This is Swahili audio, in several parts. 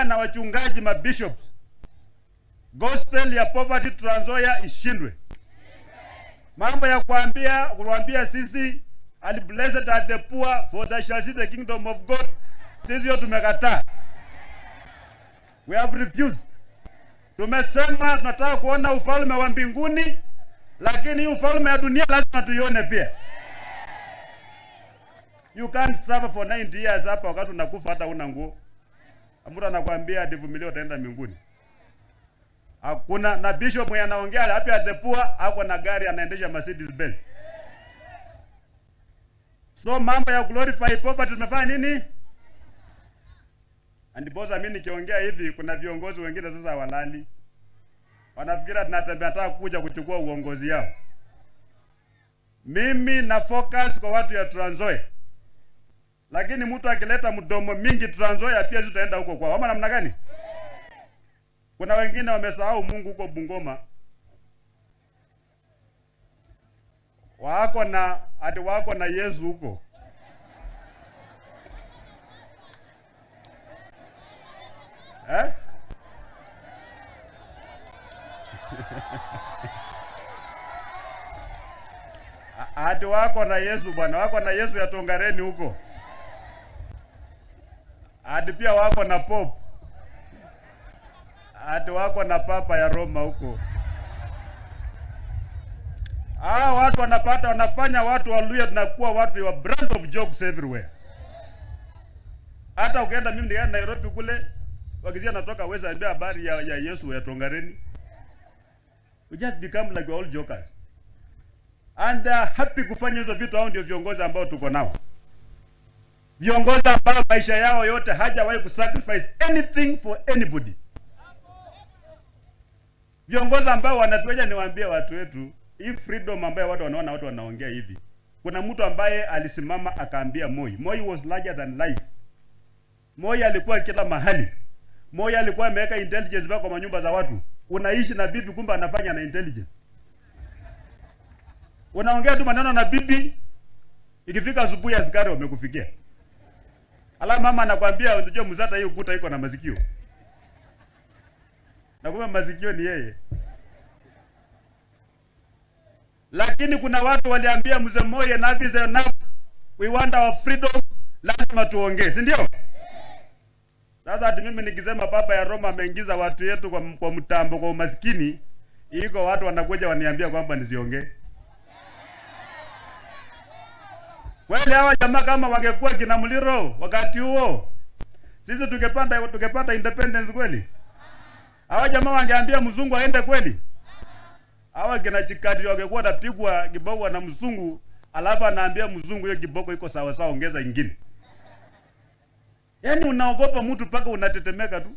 na wachungaji mabishops, gospel ya poverty Trans Nzoia ishindwe. Mambo ya kuambia sisi and blessed are the poor for they shall see the kingdom of God, sisi hiyo tumekataa. We have refused. Tumesema tunataka kuona ufalme wa mbinguni, lakini hii ufalme wa dunia lazima tuione pia. You can't suffer for 90 years hapa wakati unakufa hata una nguo. Mtu anakuambia ati vumilia utaenda mbinguni. Hakuna. Na bishop mwenye anaongea happy at the poor ako na gari anaendesha Mercedes Benz. So mambo ya glorify poverty tumefanya nini? And boss, mimi nikiongea hivi kuna viongozi wengine sasa walali. Wanafikira tunatembea nataka kuja kuchukua uongozi yao. Mimi na focus kwa watu ya Trans Nzoia. Lakini mtu akileta mdomo mingi Trans Nzoia pia tutaenda huko kwao. Ama namna gani? Kuna wengine wamesahau Mungu huko Bungoma. Wako na ati wako na Yesu huko. Eh? Ati wako na Yesu bwana, wako na Yesu ya Tongareni huko. Ati pia wako na Pope. Ati wako na Papa ya Roma huko. Watu wanapata, wanafanya watu wa Luhya tunakuwa watu wa brand of jokes everywhere. Hata ukienda, mimi nikaenda Nairobi kule, wakizia natoka West ambia habari ya Yesu ya Tongareni. We just become like all jokers. And they are happy kufanya hizo vitu. Hao ndio viongozi ambao tuko nao. Viongozi ambao maisha yao yote hajawahi kusacrifice anything for anybody. Viongozi ambao wanatuacha, niwaambie watu wetu, hii freedom ambayo watu wanaona watu wanaongea hivi. Kuna mtu ambaye alisimama akaambia Moi. Moi was larger than life. Moi alikuwa kila mahali. Moi alikuwa ameweka intelligence kwa manyumba za watu. Unaishi na bibi kumbe anafanya na intelligence. Unaongea tu maneno na bibi, ikifika asubuhi askari wamekufikia. Ala, mama anakuambia unajua mzata hii ukuta iko na masikio. Na kumbe masikio ni yeye. Lakini kuna watu waliambia mzee Moi enough is enough. We want our freedom, lazima tuongee, si ndio? Sasa ati mimi nikisema Papa ya Roma ameingiza watu yetu kwa mtambo, kwa umaskini, iko watu wanakuja waniambia kwamba nisiongee. Kweli hawa jamaa kama wangekuwa kina Muliro wakati huo, sisi tungepata independence kweli? Hawa jamaa wangeambia mzungu aende kweli? Hawa kina Chikati wangekuwa wanapigwa kiboko na mzungu, alafu anaambia mzungu hiyo kiboko iko sawa sawa, ongeza ingine. Yaani unaogopa mtu mpaka unatetemeka tu.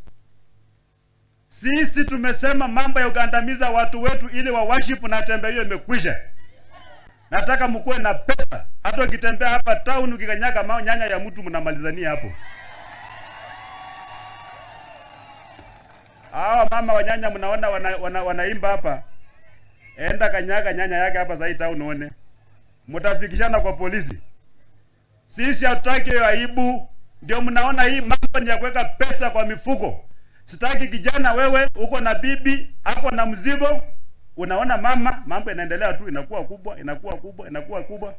Sisi tumesema mambo ya kugandamiza watu wetu ili wa worship na tembe hiyo imekwisha. Nataka mkuwe na pesa. Hata ukitembea hapa town ukikanyaga mao nyanya ya mtu mnamalizania hapo. Hawa mama wa nyanya mnaona wanaimba hapa. Enda kanyaga nyanya yake hapa sasa town uone. Mtafikishana kwa polisi. Sisi hatutaki hiyo aibu. Ndio mnaona hii mambo ni ya kuweka pesa kwa mifuko. Sitaki kijana wewe uko na bibi, hapo na mzigo, unaona mama mambo yanaendelea tu, inakuwa kubwa, inakuwa kubwa, inakuwa kubwa.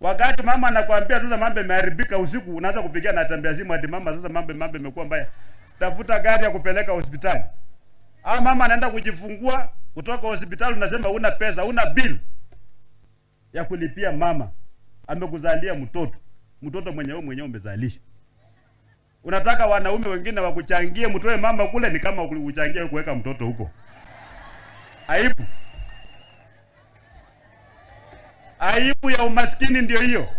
Wakati mama anakuambia sasa mambo yameharibika usiku, unaanza kupigia na tembea simu hadi mama sasa mambo imekuwa mbaya. Tafuta gari ya kupeleka hospitali. Ah, mama anaenda kujifungua kutoka hospitali, unasema huna pesa, huna bill ya kulipia mama. Amekuzalia mtoto. Mtoto mwenyewe mwenyewe umezalisha. Unataka wanaume wengine wakuchangie mtoe mama kule, ni kama kuchangia kuweka mtoto huko. Aibu. Aibu ya umaskini ndio hiyo.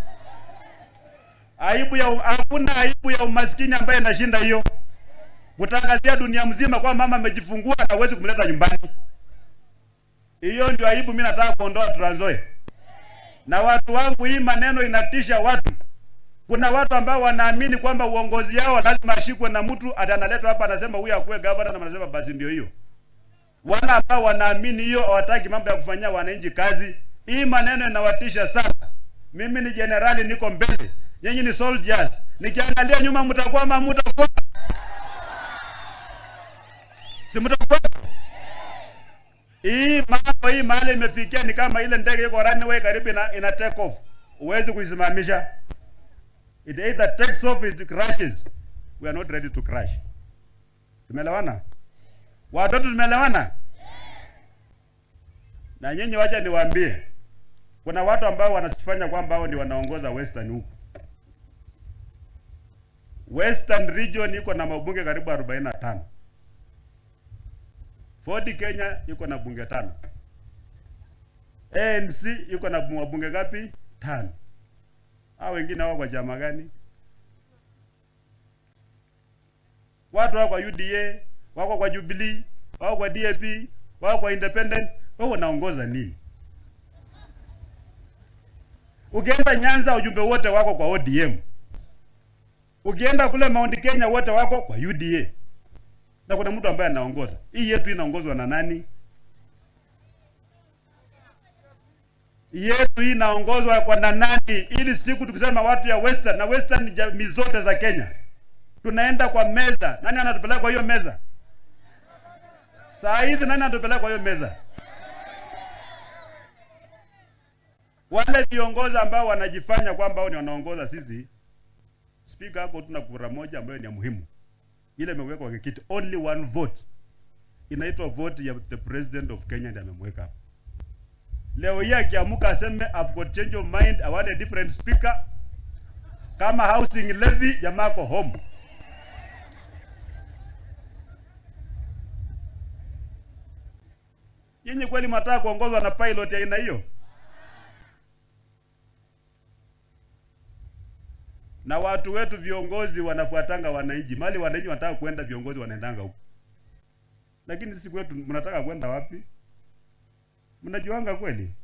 Hakuna aibu ya umaskini ambaye inashinda hiyo. Kutangazia dunia mzima kwa mama amejifungua na huwezi kumleta nyumbani. Hiyo ndio aibu mimi nataka kuondoa Trans Nzoia. Na watu wangu, hii maneno inatisha watu. Kuna watu ambao wanaamini kwamba uongozi yao lazima ashikwe na mtu atanaletwa hapa anasema huyu akuwe governor na anasema basi ndio hiyo. Wale ambao wanaamini hiyo hawataki mambo ya kufanyia wananchi kazi. Hii maneno inawatisha sana. Mimi ni generali, niko mbele. Nyinyi ni soldiers. Nikiangalia nyuma mtakuwa ama mtakuwa? Si mtakubali? Hii mambo hii mahali imefikia ni kama ile ndege iko runway karibu ina take off. Huwezi kuisimamisha. It either takes off, it crashes. We are not ready to crash. Tumeelewana? Watoto tumeelewana? Na nyinyi wacha niwaambie, kuna watu ambao wanasifanya kwamba hao ndio wanaongoza Western huku. Western Region iko na mabunge karibu 45. Ford Kenya iko na bunge 5. ANC iko na mabunge ngapi? 5. Hao wengine wako kwa chama gani? Watu wako kwa UDA, wako kwa Jubilee, wako kwa DAP, wako kwa Independent, wao wanaongoza nini? Ukienda Nyanza ujumbe wote wako kwa ODM. Ukienda kule Mount Kenya wote wako kwa UDA. Na kuna mtu ambaye anaongoza. Hii yetu inaongozwa na nani? Yetu hii inaongozwa kwa na nani? Ili siku tukisema watu ya Western, na Western ni jamii zote za Kenya, tunaenda kwa meza. Nani anatupeleka kwa hiyo meza? Saa hizi nani anatupeleka kwa hiyo meza? Wale viongozi ambao wanajifanya kwamba wao ni wanaongoza sisi, speaker hapo tuna kura moja ambayo ni ya muhimu. Ile imewekwa kwa kiti, only one vote. Inaitwa vote ya the president of Kenya, ndiye amemweka hapo. Leo hii akiamuka aseme I've got change of mind, I want a different speaker. Kama housing levy, jamaa ako home. Nyinyi kweli mnataka kuongozwa na pilot ya aina hiyo? Na watu wetu viongozi wanafuatanga wananchi. Mali wananchi wanataka kwenda, viongozi wanaendanga huko. Lakini sisi kwetu mnataka kwenda wapi? Mnajuanga kweli?